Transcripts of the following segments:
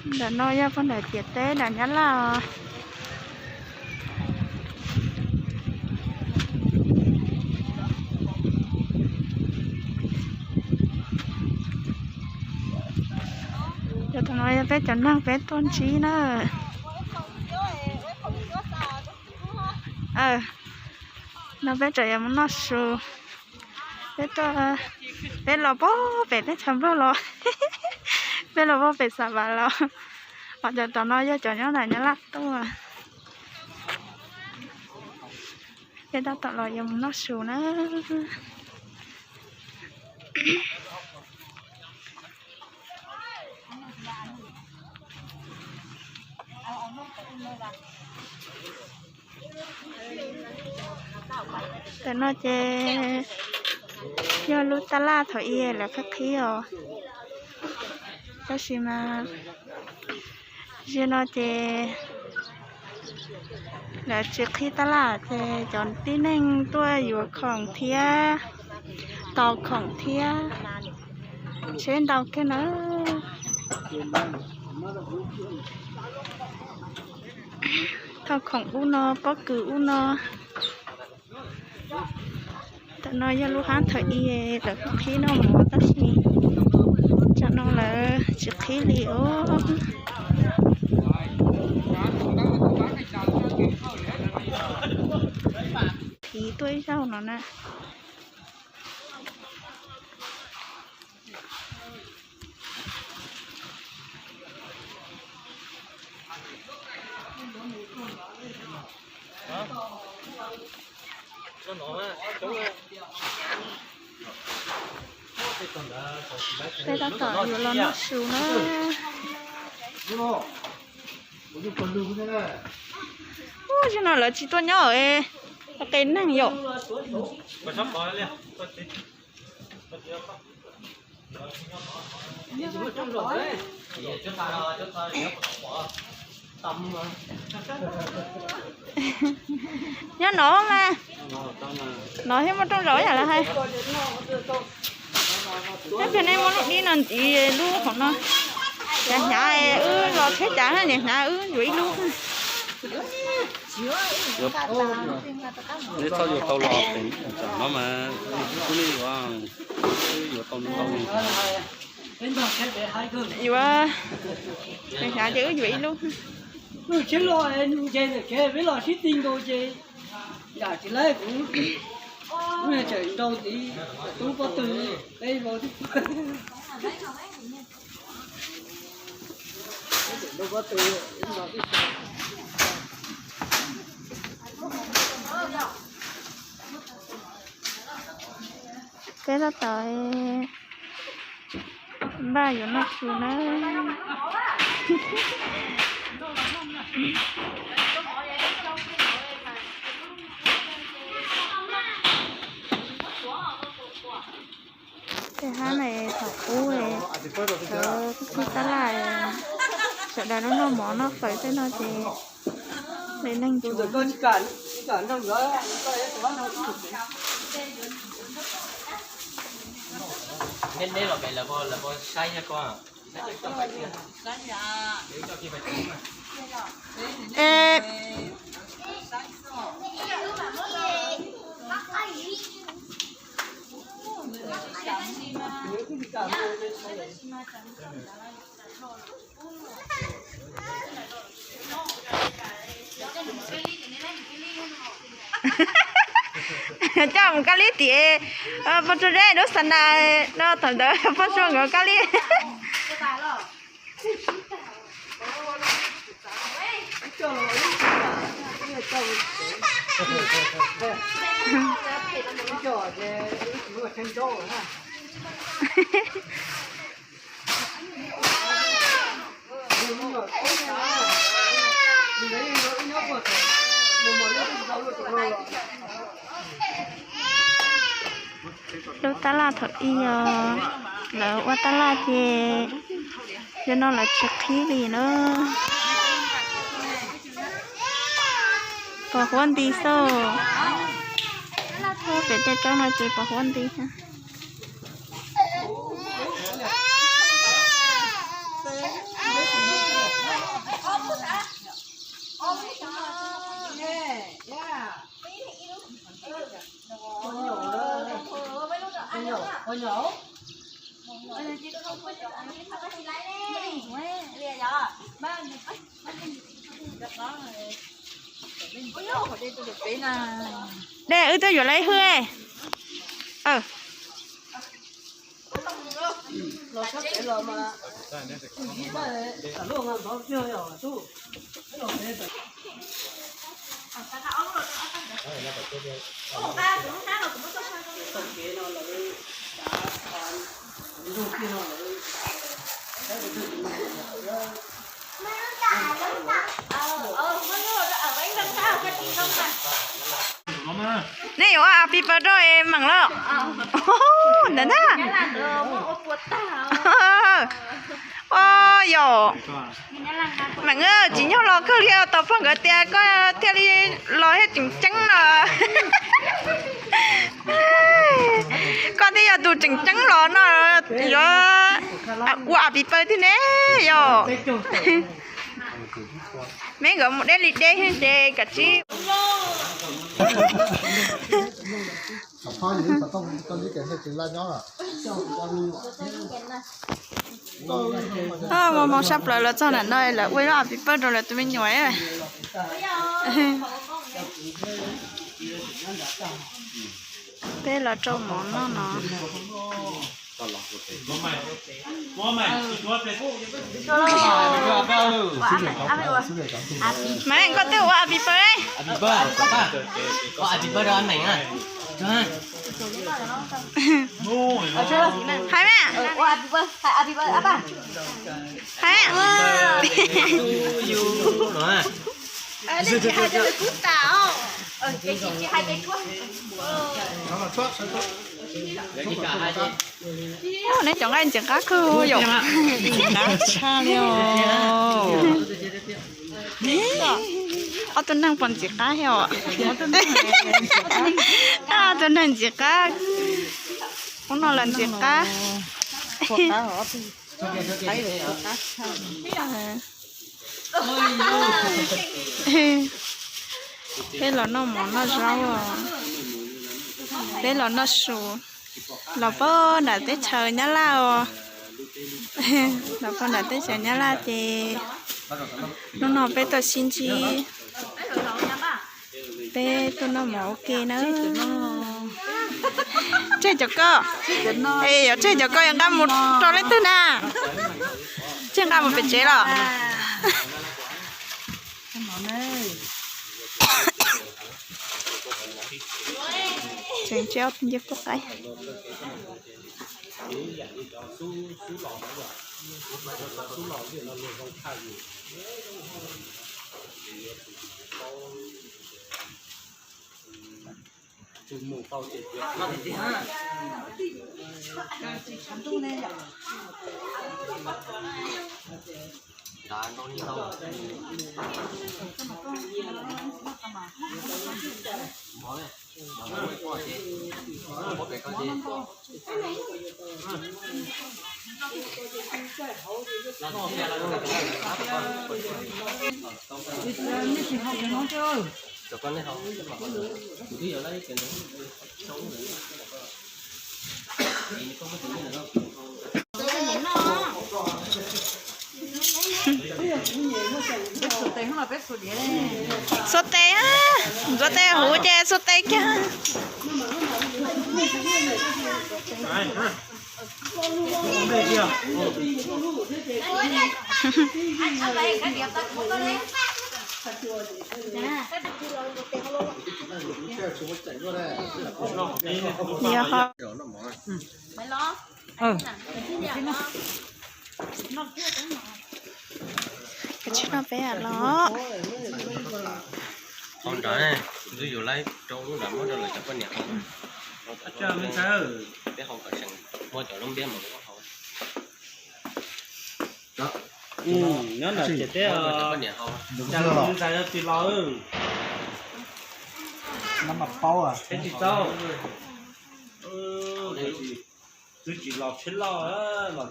Ntawm no yog pog ntawm ciam teb nram Nyab Laj os. Cov tom no yog peb cov neeg peb tuaj ntsib na. No peb tseem yuav mus noj su. Peb tuaj, peb los pog pem teb chaws Nplog los, peb los pog pem Xa Vas los. Ho cov tom no yog cov nyob nram Nyab Laj tuaj. Peb tab tom los yuav mus noj su na. Tam no ces yog lub tab laj thaum ub lawv qhib qhib os, tab sis mas zaum no ces lawv tsis qhib tab laj ces cov tib neeg tuaj yuav khoom thiab, tau khoom thiab, tsheb ntau kawg na. Tau khoom ub no, pob kws ub no. Tam no yog lub hab thaum ub lawv qhib noj mov tab sis tam no lawv tsis qhib li os. Thiv tuaj ib zaug no na. Peb tab tom yuav los noj su na. Ub, zaum no lawv tsis tuaj nyob, qee neeg yom. Nyob no mas, no thiaj muaj rooj zaum yam lawv hais. Tab sis nej muab lub dib no ntxiv lub qhov no, hnyav hnyav, wb los tsheb cav hnyav hnyav wb yuav ib lub. Neb txhob yuav tau los, no mas kuv ne yuav, yuav tau tau. Yuav, hnyav ces wb yuav ib lub. Tsheb los ntse ntawm kev peb los sib ti nkaus ces yam tsis laib kuv, kuv tseem nrau tiv tub pob tw peb vau. Peb tab tom npaj yuav noj su na. Tej hab na thaum ub lawv qhib tab laj, sawv daws noj mov noj fawm tej no ces li neeg ntsuav. Coj mus kab lib tim, pog Tsuas Zeb lub xas nas no, thaum ntawd pog Tsuas nkawd kab lib. Lub tab laj thaum ub os, lawv ua tab laj ces yog no lawv tsis qhib li na. Pos huab nti xwb. Pem tej roob no ces pos huab nti. Dej wb twb yuav lawv hwj. Nej yuav ua happy birthday rau meem los? Ntawd na. Yog meem, tsis nyog los kawg li, tau pog nkawd tias koj thiaj li los thiab tseem ceeb no. Koj thiaj yog tus tseem ceeb los no, yuav ua happy birthday thiab ne yog. Meb nkawd mus deb li deb ces kav tsij. Mus mus sab plaws los txog nram no lawv ua ib lub happy birthday rau lawv tus me nyuam. Peb los rau mov noj no. Meem, koj twb ua happy birthday. Hais mas. Hais. Neb cov nqaij ntxim qab kawg yom. Ntxim qab tshaj li os. Ob tug neeg puas ntxim qab thiab os? Ob tug neeg ntxim qab. Ub no los ntxim qab. Peb los noj mov noj zaub, peb los noj su, los pog nram teb chaws Nyab Laj os. Los pog nram teb chaws Nyab Laj ces hnub no peb tuaj sib ntsib, peb tuaj noj mov ua ke na. Tseg cov ko, es yuav tseg cov ko yuav nqa mus rau leej twg na? Tseg nqa mus pem tsev los? Tseem tsis ob nce pub qaib. Xuas tes, ntxuav tes huv ces xuas tes kiag. Kav tsij noj peb los. Hau nrad, ntxwb yus laib rau lub nrad muab rau lawv cov poj niam hau. Peb hau kom seem muab cov lub npiab mus hau. Nyob nram ces teb, cas los ntxais tsis los. Peb tsis tau. Twb tsis los tsheb loj, los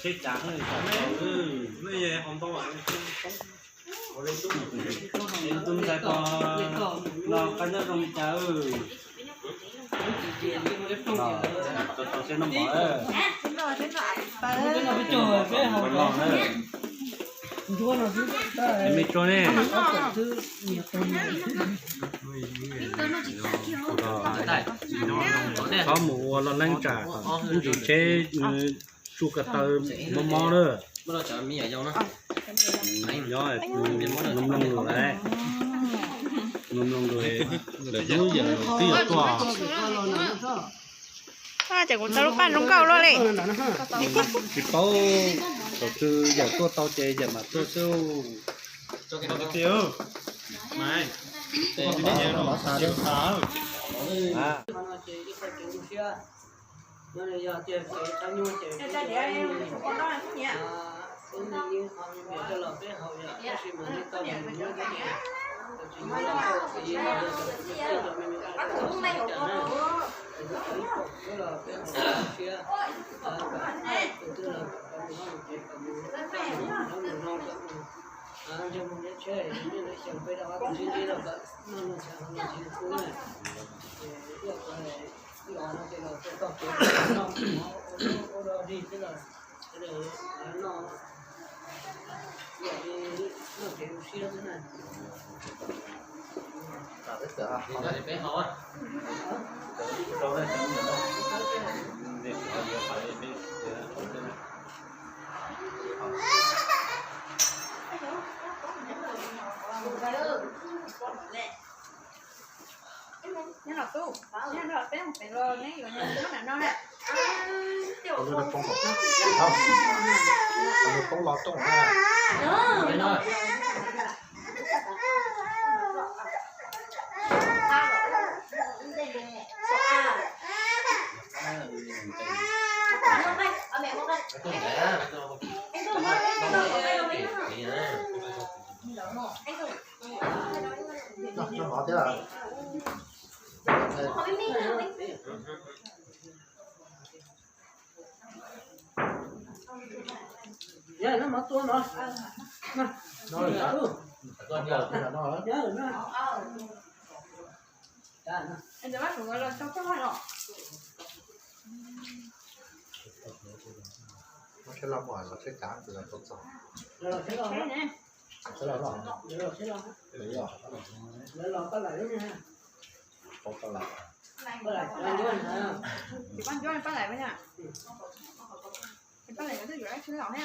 tsheb cas, nej hau ntau. Tus ntxhais ko los qab nyob zoo li cas? Tau tau seb noj mov. Me tso ne. Qhov mus ua los leej tsam ib ntsis tsheb tsuj ko taw mob mob na. Yog mloog lus lawm, mloog lus lawm, lawv lub yawm twb yuav tuaj. Ces kuv tau lub paj zoo nkauj luaj li. Tsis paub, thaum twg yawm tuaj tau ces yawm mam tuaj xwb. Peb mus pem los neb yuav nyob nram no na. Poob los tooj na. Noj mov thiab. Paj Ncuab, Paj Lais, Paj Lais twb yuav dab tsi los ne?